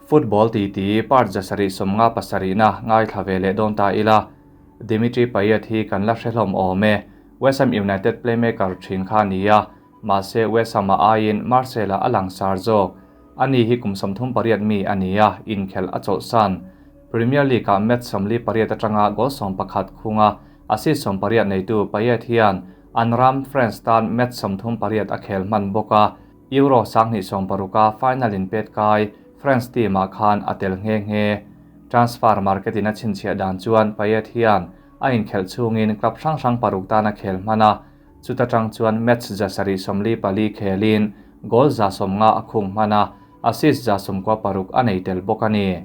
Football titi part 757 na ngaithla ve leh dawn ta ila. Dimitri Payet hi kan la hre hlawm awm e. West Ham United playmaker thin kha a ni a, mahse West Ham-a aiin Marseille-ah a langsar zawk. Ani hi kum 38 mi a ni a, inkhelh a chawlhsan. Premier League-ah match 48 atanga goal 11 khunga assist 18 neitu Payet hian an ram France tan match 38 a khel hman bawk a, Euro 2016-a final inpet kai France team-ah khan a tel nghe nghe. Transfer market-in a chhinchhiah dan chuan Payet hian a inkhelh chhungin club hrang hrang paruk tan a khel hman a, chuta tang chuan match 744 khelin goal 150 a khung hman a, assist 96 a nei tel bawk a ni.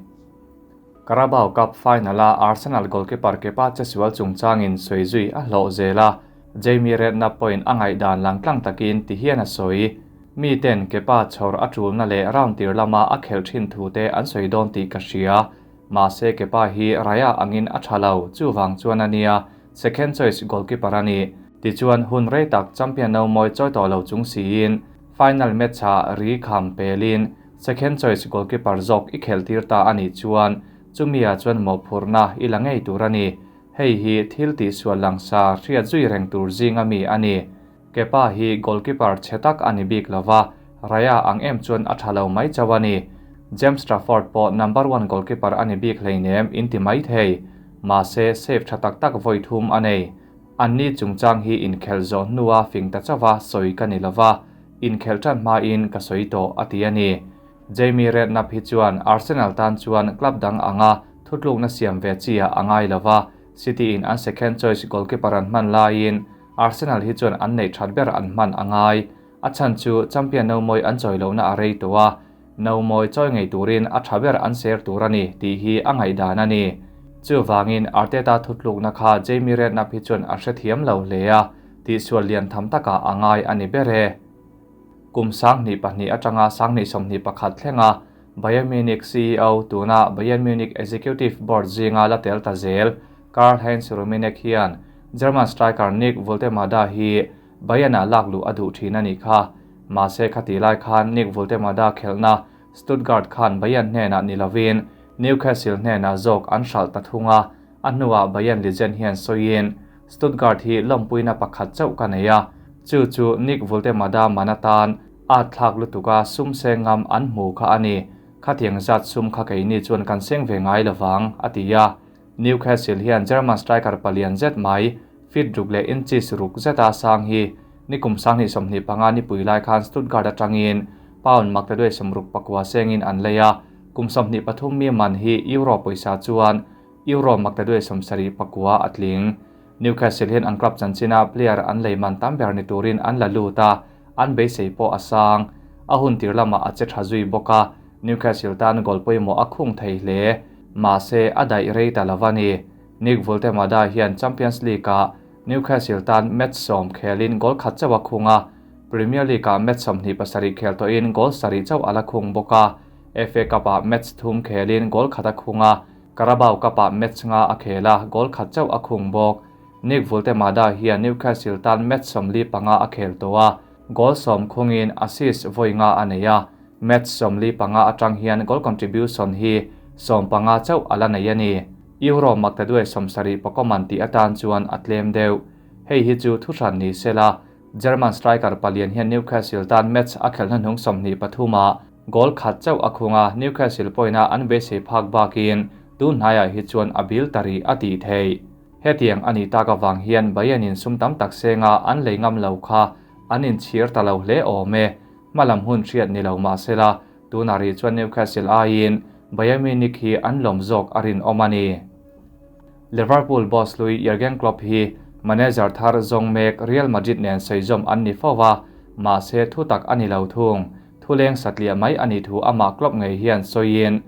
Carabao Cup final-a Arsenal goalkeeper Kepa chesual chungchangin sawi zui a hlawh zel a, Jamie Redknapp pawhin a ngaihdan langtlang takin ti hian a sawi. Miten Kepa chhawr a tulna leh round tir lama a khelh thin thute an sawi dawn tih ka hria. Mahse Kepa hi Raya angin a tha lo, chuvang chuan a nia second choice goalkeeper a ni. Tichuan hun rei tak champion no mawi chawi tawh lo chung siin final match-ah ri kham pelin Second choice goalkeeper zawk i khelh tir ta a nih chuan chumia chuan mawhphurhna i la ngei tur a ni. Hei hi thil tihsual langsa hriat zui reng tur zinga mi a ni. Kepa hi goalkeeper chhe tak a ni bik lova, Raya ang em chuan a tha lo mai chauh a ni. James Trafford pawh number one goalkeeper a ni bik hleinem in ti mai thei. Mahse save tha tak tak vawi thum a nei. Anni chungchang hi inkhelh zawh hnua fing ta chauha sawi ka ni lova, inkhelh tan hmain ka sawi tawh a ti a ni. Jamie Redknapp hi chuan Arsenal tan chuan club dang anga thutlukna siam ve chi ah a ngai lova, City in an second choice goalkeeper an hman laiin Arsenal hi chuan an neih that ber an hman a ngai. A chhan chu champion no mawi an chawi lohna a rei tawh a, no mawi chawi ngei turin a tha ber an ser tur a ni tih hi a ngaihdan a ni. Chuvangin Arteta thutlukna kha Jamie Redknapp hi chuan a hrethiam lo hle a, tihsual lian tham takah a ngai a ni ber e. Kum 2002 atanga 2021 thlenga Bayern Munich CEO tuna Bayern Munich Executive Board zinga la tel ta zel Karl-Heinz Rummenigge hian German striker Nick Woltemade hi Bayern-ah lak luh a duh thin a nih kha. Mahse khati lai khan Nick Woltemade khelhna Stuttgart khan Bayern hnenah ni lovin Newcastle hnenah zawk an hralh ta thung a, a hnuah Bayern legend hian sawiin Stuttgart hi lawmpuina pakhat chauh ka nei a, chu chu Nick Woltemade man atan at thlak lutuka sum seng ngam an hmu kha a ni. Khatiang zat sum kha keini chuan kan seng ve ngai lovang, a ti a. Newcastle hian German striker palian zet mai, feet ruk leh inches ruk zeta sang hi nikum 2025 nipui lai khan Stuttgart atangin pound 869 sengin an lei a, kum 23 mi man hi euro pawisa chuan euro 879 a tling. Newcastle hian an club chanchina player an lei man tam ber ni turin an la lut a, an beisei pawh a sang. A hun tir lamah a che tha zui bawk a, Newcastle tan goal pawimawh a khung thei hle. Mahse, a daih rei ta lo a ni. Nick Woltemade hian Champions League-ah Newcastle tan match 10 khelin goal khat chauh a khung a, Premier League-ah match 27 khel tawhin goal sarih chauh a la khung bawk a, FA Cup-ah match thum khelin goal khat a khung a, Carabao Cup-ah match nga a khel a, goal khat chauh a khung bawk. Nick Woltemade hian Newcastle tan match 45 a khel tawh a, goal 10 khungin assist vawi nga a nei a, match 45 atang hian goal contribution hi 15 chauh a la nei a ni. Euro 874 man tih atan chuan a tlem deuh. Hei hi chu thuhran ni sela, German striker palian hian Newcastle tan match a khelh hnuhnung 23 ah goal khat chauh a khung a, Newcastle pawhin-a an beisei phak bakin tun hnaiah hi chuan a bil ta rih a tih theih. Hetiang a nih tak avang hian Bayern-in sum tam tak senga an lei ngam lo kha an inchhir ta lo hle awm e. Hmalam hun hriat ni lo mahsela, tunah rih chuan Newcastle aiin Bayern Munich hi an lawm zawk a rinawm a ni. Liverpool boss lui Jurgen Klopp hi manager thar zawng mek Real Madrid nen sawi zawm an ni fo a, mahse thu tak a ni lo thung. Thuleng satliah mai a nih thu amah Klopp ngei hian sawiin,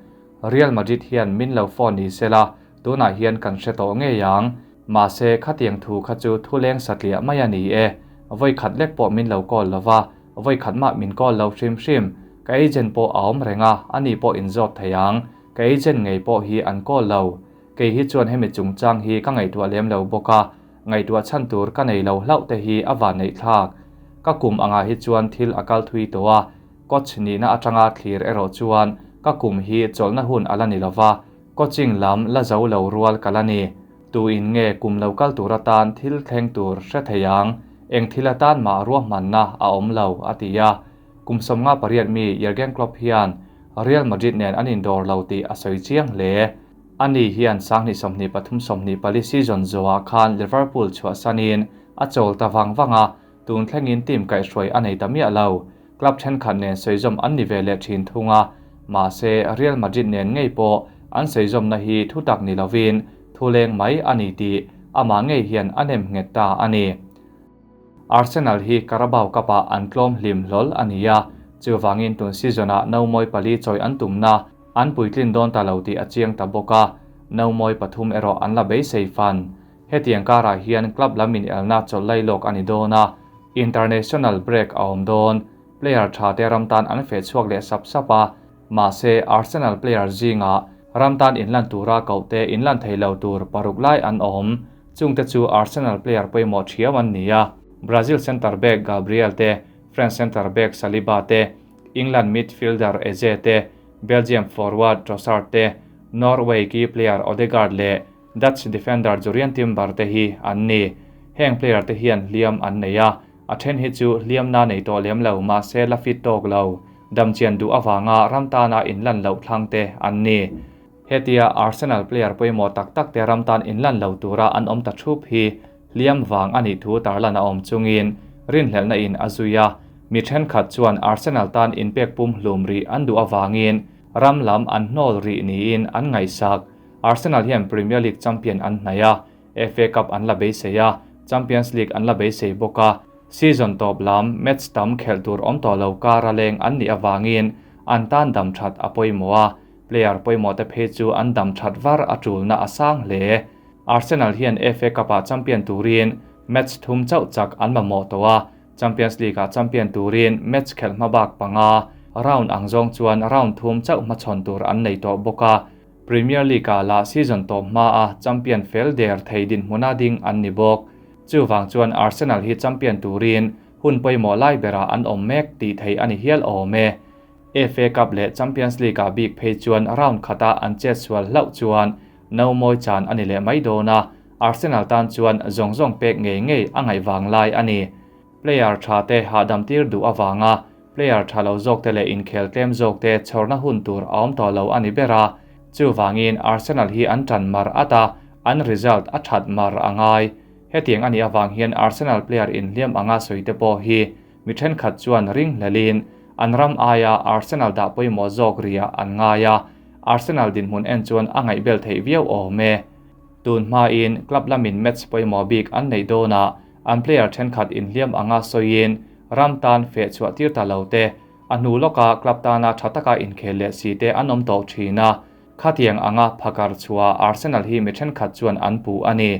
Real Madrid hian min lo phone ni sela, tunah hian kan hre tawh ngei ang. Mahse khatiang thu kha chu thuleng satliah mai a ni e. Vawi khat lek pawh min lo call lova, vawi khat mah min call lo hrim hrim. Ka agent pawh a awm reng a, ani pawh inzawt thei ang. Ka agent ngei pawh hi an call lo. Kei hi chuan hemi chungchang hi ka ngaihtuah lem lo bawk a, ngaihtuah chhan tur ka nei lo hlauh te hi a van neih thlak. Ka kum angah hi chuan thil a kal thui tawh a, coach nihna atanga thlir erawh chuan Ka kum hi chawlhna hun a la ni lova, coaching lam la zo lo rual ka la ni. Tu in nge kum lo kal tur atan thil thleng tur hre thei ang, eng thil atan mah ruahmanna a awm lo, a ti a. Kum 58 mi Jurgen Klopp hian Real Madrid nen an indawr lo tih a sawi chiang hle. Ani hian 2023 24 season zawhah khan Liverpool chhuahsanin a chawl ta vang vang a, tun thlengin team kaihhruai a nei ta miah lo. Club thenkhat nen sawizawm an ni ve leh thin thung a, mahse Real Madrid nen ngei pawh an sawizawmna hi thutak ni lovin thu leng mai a ni tih amah ngei hian a nem nghet ta a ni. Arsenal hi Carabao Cup-ah an tlawm hlim hlawl a ni a, chuvangin tun season-ah nomawi pali chawi an tumna an puitlin dawn ta lo tih a chiang ta bawk a, nomawi pathum erawh an la beisei fan. Hetiang karah hian club lam inelna chawlh lailawk a ni dawn a, international break a awm dawn. Player tha te ram tan an feh chhuak leh sap sap a, mahse Arsenal player zingah ram tan inlan tura koh te inlan thei lo tur paruk lai an awm. Chungte chu Arsenal player pawimawh thiau an ni a, Brazil centre back Gabriel te, French centre back Saliba te, England midfielder Eze te, Belgium forward Trossard te, Norway key player Odegaard leh Dutch defender Jurrien Timber te hi an ni. Heng player te hian hliam an nei a, a then hi chu hliamna nei tawh lem lo mahse la fit tawk lo, damchian duh avanga ram tana inlan loh thlang te an ni. Hetia Arsenal player pawimawh tak tak te ram tan inlan lo tura an awm ta thup hi hliam vang a nih thu tarlan a awm chungin rinhlelhna in a zui a, mi thenkhat chuan Arsenal tan inpek pum hlum rih an duh avangin ram lam an hnawl rih niin an ngaihsak. Arsenal hian Premier League champion an hnaih a, FA Cup an la beisei a, Champions League an la beisei bawk a, season tawp lam match tam khelh tur awm tawh lo kara leng an nih avangin an tan dam that a pawimawh a, player pawimawh te phei chu an dam that var a tulna a sang hle. Arsenal hian FA Cup-ah champion turin match thum chauh chak an mamawh tawh a, Champions League-ah champion turin match khelh hma bak panga round ang zawng chuan round thum chauh hmachhawn tur an nei tawh bawk a, Premier League-ah lah season tawp hmaa champion fel der thei dinhmuna ding an ni bawk. Chuvang chuan Arsenal hi champion turin hun pawimawh lai berah an awm mek tih theih a ni hial awm e. FA Cup leh Champions League-ah bik phei chuan round khata an chet sual hlauh chuan no mawi chan a ni leh mai dawn a, Arsenal tan chuan zawng zawng pek ngei ngei a ngaih vang lai a ni. Player tha te hahdam tir duh avanga player tha lo zawk te leh inkhel tlem zawk te chhawrna hun tur a awm tawh lo a ni ber a, chuvangin Arsenal hi an tan mar at a, an result a that mar a ngai. Hetiang a nih avang hian Arsenal player inhliam anga sawi te pawh hi mi thenkhat chuan ringhlelin an ram aia Arsenal dah pawimawh zawk riah an ngai a, Arsenal dinhmun en chuan a ngaihbel theih viau awm e. Tun hmain club lamin match pawimawh bik an neih dawnah An player thenkhat inhliam anga sawiin ram tan feh chhuah tir ta lo te, a hnu lawka club tana tha taka inkhel leh si te an awm tawh thin a, khatiang anga phakar chhuah Arsenal hi mi thenkhat chuan an puh a ni.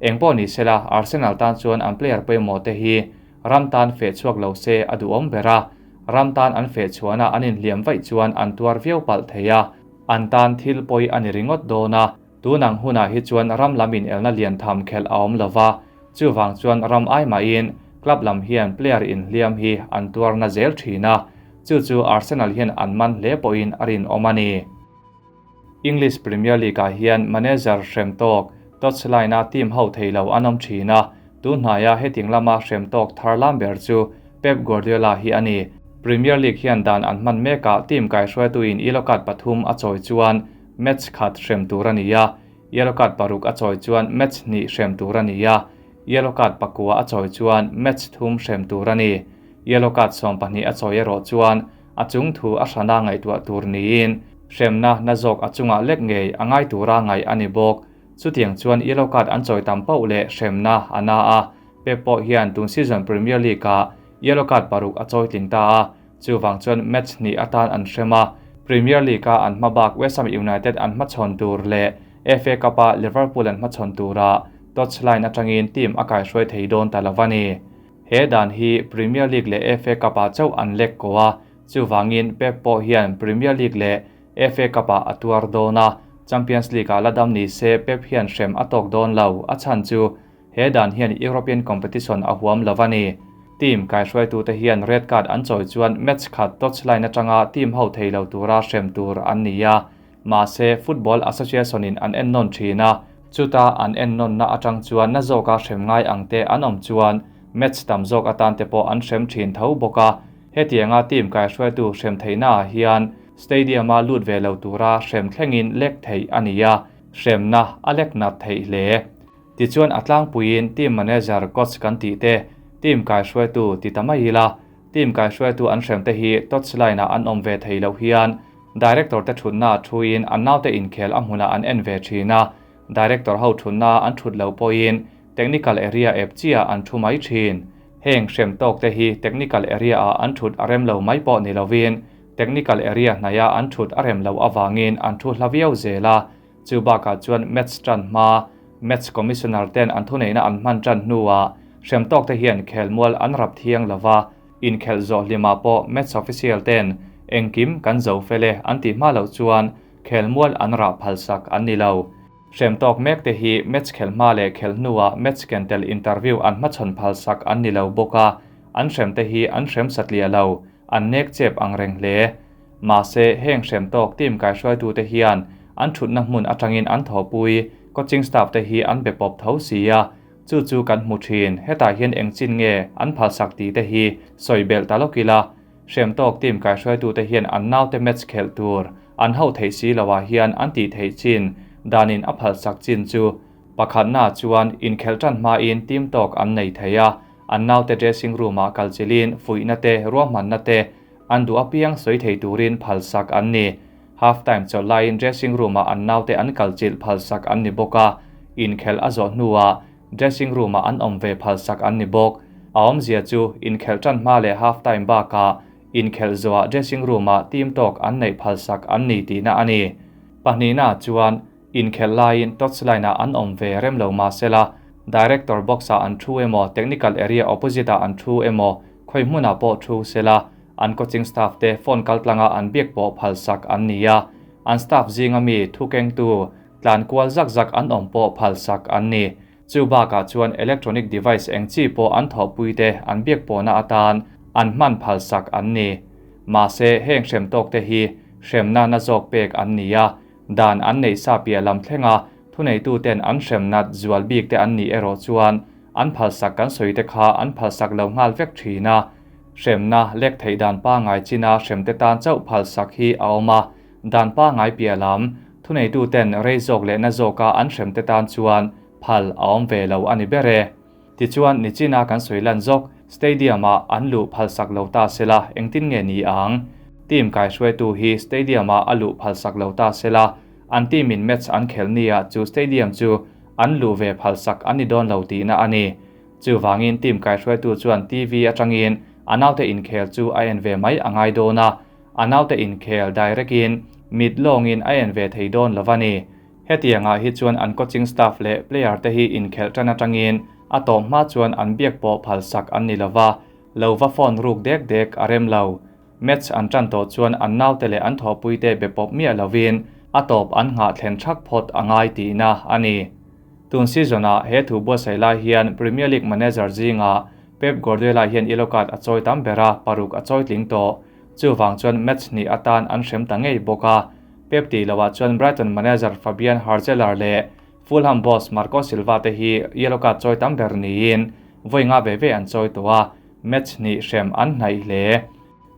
Engpawh ni sela Arsenal tan chuan an player pawimawh te hi ram tan feh chhuak lo se a duhawm ber a, ram tan an feh chhuahna an inhliam vaih chuan an tuar viau palh thei a, an tan thil pawi a ni ringawt dawn a. Tunang hunah hi chuan ram lam inelna lian tham khelh a awm lova, chuvang chuan ram ai mahin club lam hian player inhliam hi an tuarna zel thin a, chu chu Arsenal hian an man hle pawhin a rinawm a ni. English Premier League-ah hian manager hrem tawk touchline-a team ho thei lo an awm thin a, tunhnaia hetiang lama hrem tawk thar lam ber chu Pep Guardiola hi a ni. Premier League hian dan an hman mekah team kaihruaituin yellow card pathum a chawi chuan Match khat hrem tur a ni a, yellow card paruk a chawi chuan match hnih hrem tur a ni a, yellow card pakua a chawi chuan match thum hrem tur a ni. Yellow card 12 a chawi erawh chuan a chung thu a hrana ngaihtuah tur niin hremna na zawk a chungah lek ngei a ngai tura ngaih a ni bawk. Chutiang chuan yellow card an chawi tam pauh leh hremna a na a, Pep pawh hian tun season Premier League-ah yellow card paruk a chawi tling ta a, Chuvang chuan match hnih atan an hrem a, Premier League-a an hmabak West Ham United an hmachhawn tur leh FA Cup-a Liverpool an hmachhawn turah touchline atangin team a kaihruai thei dawn ta lo a ni. He dan hi Premier League leh FA Cup-ah chauh an lek ko a, chuvangin Pep pawh hian Premier League leh FA Cup-ah a tuar dawn a, Champions League-ah la dam ni se Pep hian hrem a tawk dawn lo, a chhan chu he dan hian European competition a huam lo a ni. Team kaihruaitute hian red card an chawi chuan match khat touchline atanga team ho thei lo tura hrem tur an ni a, mahse Football Association-in an ennawn thin a, chuta an ennawnna atang chuan na zawka hrem ngai ang te an awm chuan match tam zawk atan te pawh an hrem thin tho bawk a. Hetianga team kaihruaitu hrem theihnaah hian stadium-a lut ve lo tura hrem thlengin lek theih a ni a, hremna a lek nat theih hle. Tichuan a tlangpuiin team manager, coach kan tih te, team kaihruaitu ti ta mai ila, team kaihruaitu an hrem te hi touchline ah an awm ve thei loh hian director te thutna ah thuin an naute inkhel a hmunah an en ve thin a, director ho thutna an thut loh pawhin technical area ep chiah an thu mai thin. Heng hrem tawk te hi technical area ah an thut a rem lo mai pawh ni lovin technical area hnaia an thut a rem loh avangin an thu hla viau zel a, Chu bakah chuan match tan hma, match commissioner ten an thuneihna an hman tan hnuah hrem tawk te hian khelmual an rap thiang lo va, inkhelh zawh hlimah pawh match official ten engkim kan zo fel e an tih hma loh chuan khelmual an rah phalsak an ni lo. Hrem tawk mek te hi match khelh hma leh khelh hnuah match ken tel interview an hmachhawn phalsak an ni lo bawk a, an hrem te hi an hrem satliah lo, an nek chep ang reng hle. Mahse, heng hrem tawk team kaihruaitute hian an thutna hmun atangin an thawhpui coaching staff te hi an be pawp tho si a, chu chu kan hmu thin. Hetah hian eng chin nge an phalsak tih te hi sawi belh ta lawk ila. Hrem tawk team kaihruaitute hian an naute match khelh tur an hauh theih si loah hian an tih theih chin danin a phalsak chin chu pakhatna chuan inkhelh tan hmain team tawk an nei thei a, an naute dressing room-ah kalchilhin fuihna te ruahmanna te An duh apiang sawi thei turin phalsak an ni. Half time chawlh laiin dressing room-ah an naute an kalchilh phalsak an ni bawk a, inkhelh a zawh hnuah dressing room-ah an awm ve phalsak an ni bawk. A awmzia chu inkhelh tan hma leh half time bakah inkhelh zawhah dressing room-ah team tawk an neih phalsak an ni tihna a ni. Pahnihnaah chuan inkhelh laiin touchline-ah an awm ve rem lo mahsela director box-ah an thu emaw technical area opposite-ah an thu emaw Khawi hmunah pawh thu sela, an coaching staff te phone kaltlanga an biak pawh phalsak an ni a, an staff zinga mi thukengtu tlan kual zak zak an awm pawh phalsak an ni. Chu bakah chuan electronic device eng chi pawh an thawhpui te an biak pawhna atan an hman phalsak an ni. Mahse, heng hrem tawk te hi hremna na zawk pek an ni a, dan an neih sa piah lam thlenga thuneituten an hrem nat zual bik te an nih erawh chuan An phalsak kan sawi te kha an phalsak lo nghal vek thin a, hremna lek theih dan pangngai china hremte tan chauh phalsak hi a awm a, dan pangngai piah lam thuneituten rei zawk leh na zawka an hremte tan chuan phal a awm ve lo a ni ber e. Tichuan nichina kan sawi lan zawk stadium-ah an luh phalsak lo ta sela engtin nge ni ang? Team kaihruaitu hi stadium-ah a luh phalsak lo ta sela an team-in match an khelh nia chu stadium chu An luh ve phalsak an ni dawn lo tihna a ni. Chuvangin team kaihruaitu chuan TV atangin a naute inkhel chu a en ve mai a ngai dawn a, a naute inkhel direct in mit lawngin a en ve thei dawn lo a ni. Hetiangah hi chuan an coaching staff leh player te hi inkhelh tan atangin a tawp hma chuan an biak pawh phalsak an ni lova, lo va phone ruk dek dek a rem lo. Match an tan tawh chuan an naute leh an thawhpuite be pawp miah lovin a tawp an nghah thlen thak phawt a ngai tihna a ni. Tun season-ah he thu buatsaih lai hian Premier League manager zingah Pep Guardiola hian yellow card a chawi tam ber a, paruk a chawi tling tawh. Chuvang chuan match hnih atan an hrem ta ngei bawk a. Pep tih loah chuan Brighton manager Fabian Hurzeler leh Fulham boss Marco Silva te hi yellow card chawi tam ber niin vawi nga ve ve an chawi tawh a. Match hnih hrem an hnaih hle.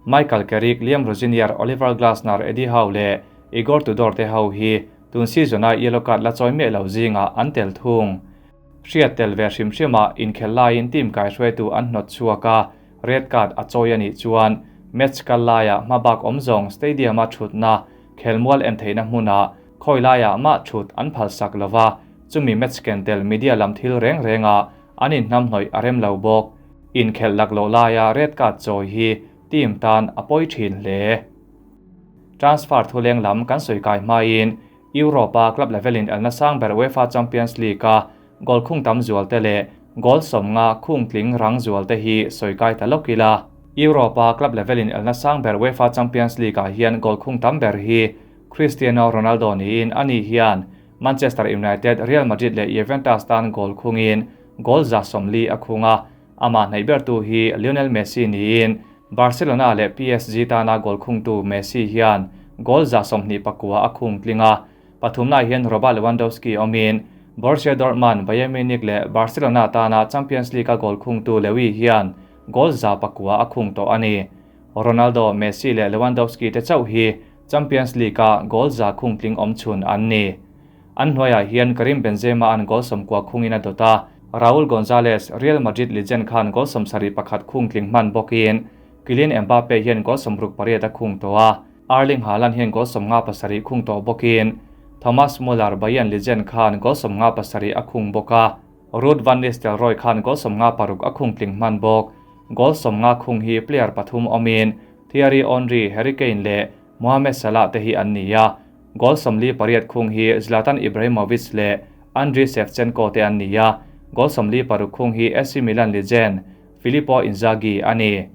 Michael Carrick, Liam Rosenior, Oliver Glasner, Eddie Howe leh Igor Tudor te ho hi tun season-a yellow card la chawi miah lo zingah an tel thung. Hriat tel ve hrim hrimah inkhelh laiin team kaihruaitu an hnawt chhuak a, red card a chawi a nih chuan match kal laiah hmabak awm zawng stadium-a thutna khelmual en theihna hmunah khawi laiah mah thut an phalsak lova, chumi match ken tel media lam thil reng rengah an inhnamhnawih a rem lo bawk. Inkhelh laklawh laia red card chawi hi team tan a pawi thin hle. Transfer thuleng lam kan sawi kai hmain Europe-a club level-in elna sang ber UEFA Champions League-a goal khung tam zualte leh goal sawmnga khung tling rang zualte hi sawi kai ta lawk ila. Europe-a club level-in elna sang ber UEFA Champions League-ah hian goal khung tam ber hi Cristiano Ronaldo niin ani hian Manchester United, Real Madrid leh Juventus tan goal khungin goal 140 a khung a. Amah hnaih bertu hi Lionel Messi niin Barcelona leh PSG tana goal khungtu Messi hian goal 29 a khung tling a. Pathumna hian Robert Lewandowski awmin Borussia Dortmund, Bayern Munich leh Barcelona tana Champions League a goal khungtu Lewy hian goal 109 a khung tawh a ni. Ronaldo, Messi leh Lewandowski te chauh hi Champions League a goal 100 khung tling awm chhun an ni. An hnuaiah hian Karim Benzema an goal 90 khungin a dawt a, Raul Gonzalez, Real Madrid legend khan goal 71 khung tling hman bawkin Kylian Mbappe hian goal 68 a khung tawh a, Erling Haaland hian goal 57 khung tawh bawkin Thomas Muller, Bayern legend khan goal 57 a khung bawk a, Ruud van Nistelrooy khan goal 56 a khung tling hman bawk. Goal 50 khung hi player pathum awmin Thierry Henry, Harry Kane leh Mohamed Salah te hi an ni a, goal 48 khung hi Zlatan Ibrahimovic leh Andriy Shevchenko te an ni a, goal 46 khung hi AC Milan legend Filippo Inzaghi a ni.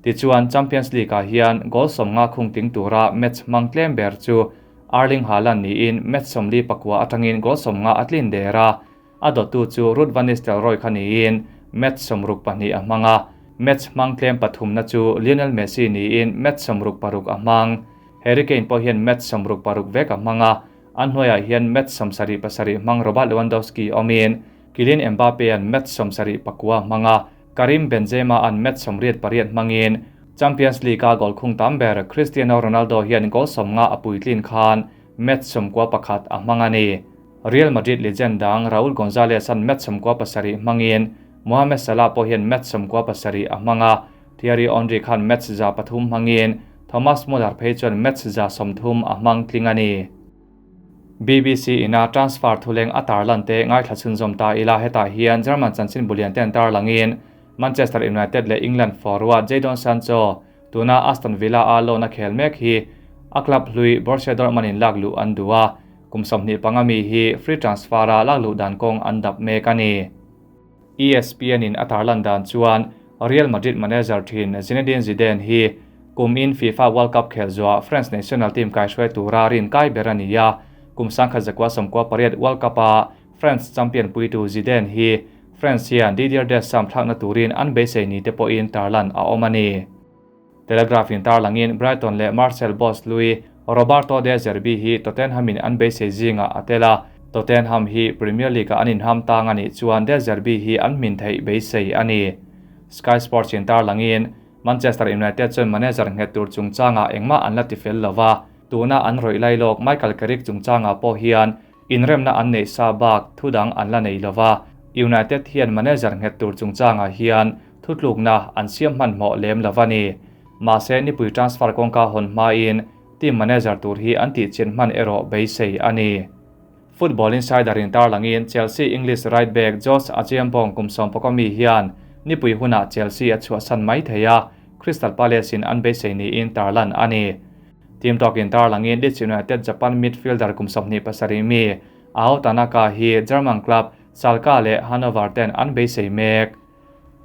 Tichuan Champions League ah hian goal 50 khung tling tura match hmang tlem ber chu Erling Haaland niin match 49 atangin goal 50 a tlin der a, a dawttu chu Ruud van Nistelrooy kha niin match 62 a hmang a, match hmang tlem pathumna chu Lionel Messi niin match 66 a hmang. Harry Kane pawh hian match 66 vek a hmang a, an hnuaiah hian match 77 hmang Robert Lewandowski awmin Kylian Mbappe an match 79 hmang a, Karim Benzema an match 88 hmangin Champions League a goal khung tam ber Cristiano Ronaldo hian goal 50 a puitlin khan match 91 a hmang a ni. Real Madrid legend dang Raul Gonzalez an match 97 hmangin Mohamed Salah pawh hian match 97 a hmang a, Thierry Henry khan match 103 hmangin Thomas Muller phei chuan match 130 a hmang tling a ni. BBC ina transfer thuleng a tarlan te ngaithla chhunzawm ta ila hetah hian German chanchin bulian ten tarlangin Manchester United leh England forward Jadon Sancho tuna Aston Villa a loan a khel mek hi a club hlui Borussia Dortmund in lak luh an duh a, kum 25 mi hi free transfer a lak luh dan kawng an dap mek a ni. ESPN in a tarlan dan chuan Real Madrid manager thin Zinedine Zidane hi kum in FIFA World Cup khel zuah France national team kai hruai tura rin kai ber a ni a, kum 1998 World Cup a France champion puitu Zidane hi France hian Didier Deschamps thlakna turin an beisei ni te pawhin tarlan a awm a ni. Telegraph in tarlangin Brighton leh Marcel boss lui Roberto De Zerbi hi Tottenham in an beisei zinga a tel a, Tottenham hi Premier League a an inham tang a nih chuan De Zerbi hi an hmin theih beisei a ni. Sky Sports in tarlangin Manchester United chuan manager nghet tur chungchangah engmah an la ti fel lova, tuna an rawih lailawk Michael Carrick chungchangah pawh hian inremna an nei sa bak thudang an la nei lova, United hian manager nghet tur chungchangah hian thutlukna an siam hmanhmawh lem lova ni. Mahse nipui transfer kawngka hawn hmain team manager tur hi an tih chin hman erawh beisei a ni. Football Insider in tarlangin Chelsea English right back Josh Acheampong kum 11 mi hian nipui hunah Chelsea a chhuahsan mai thei a, Crystal Palace in an beisei niin tarlan a ni. Team Talk in tarlangin Leeds United Japan midfielder kum 27 mi Ao Tanaka hi German club Schalke leh Hannover ten an beisei mek.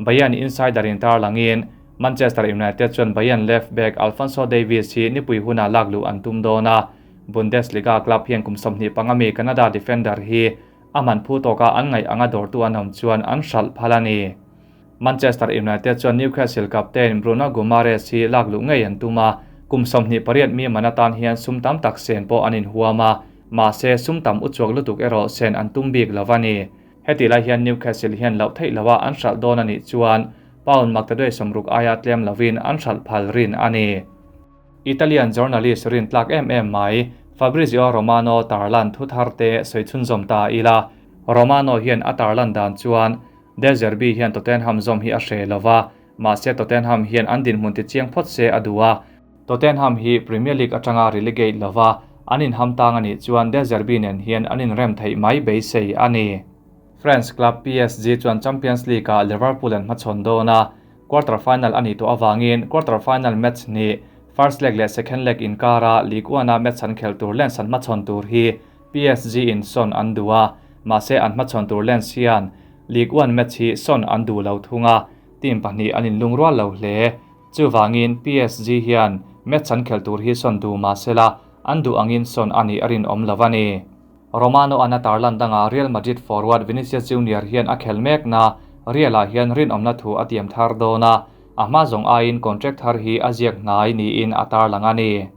Bayern Insider in tarlangin Manchester United chuan Bayern left back Alphonso Davies hi nipui hunah lak luh an tum dawn a, Bundesliga club hian kum 25 mi Canada defender hi a man phu tawka an ngaih anga dawrtu an awm chuan an hralh phal a ni. Manchester United chuan Newcastle captain Bruno Guimaraes hi lak luh ngei an tum a, kum 28 mi man atan hian sum tam tak sen pawh an inhuam a, mahse sum tam uchuak lutuk erawh sen an tum bik lo a ni. Heti lai hian Newcastle hian loh theih loa an hralh dawn a nih chuan pound maktaduai 60 aia tlem lovin an hralh phal rin a ni. Italian journalist rin tlak em em mai Fabrizio Romano tarlan thu thar te sawi chhunzawm ta ila. Romano hian a tarlan dan chuan De Zerbi hian Tottenham zawm hi a hre lova, mahse Tottenham hian an dinhmun ti chiang phawt se a duh a. Tottenham hi Premier League atanga relegate lova an inham tang a nih chuan De Zerbi nen hian an inrem theih mai beisei a ni. France club PSG chuan Champions League ah Liverpool an hmachhawn dawn a, quarter final a nih tawh awangin quarter final match hnih first leg leh second leg inkara Ligue 1 a match an khelh tur Lens an hmachhawn tur hi PSG in sawn an duh a, mahse an hmachhawn tur Lens hian Ligue 1 match hi sawn an duh lo thung a, team pahnih an inlungrual lo hle. Chuwangin PSG hian match an khelh tur hi sawn duh mahsela an duh angin sawn a nih a rinawm lo a ni. Romano an a tarlan danga Real Madrid forward Vinicius Junior hian a khel mek na Real-ah hian rinawmna thu a tiam thar dawn a, a hma zawng aiin contract thar hi a ziak hnai niin a tarlang a ni.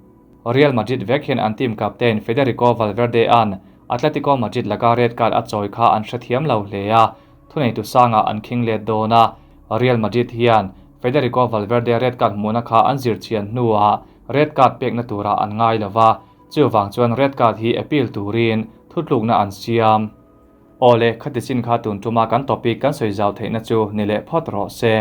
Real Madrid vek hian an team captain Federico Valverde-a'n Atletico Madrid laka red card a chawi kha an hrethiam lo hle a, thuneitu sangah an khing let dawn a. Real Madrid hian Federico Valverde red card hmuhna kha an zirchhian hnuah red card pekna turah an ngai lo va, chuvang chuan red card hi appeal turin thutlukna an siam. Awle, khati chin kha tun tuma kan topic kan sawi zau theihna chu ni leh phawt rawh se.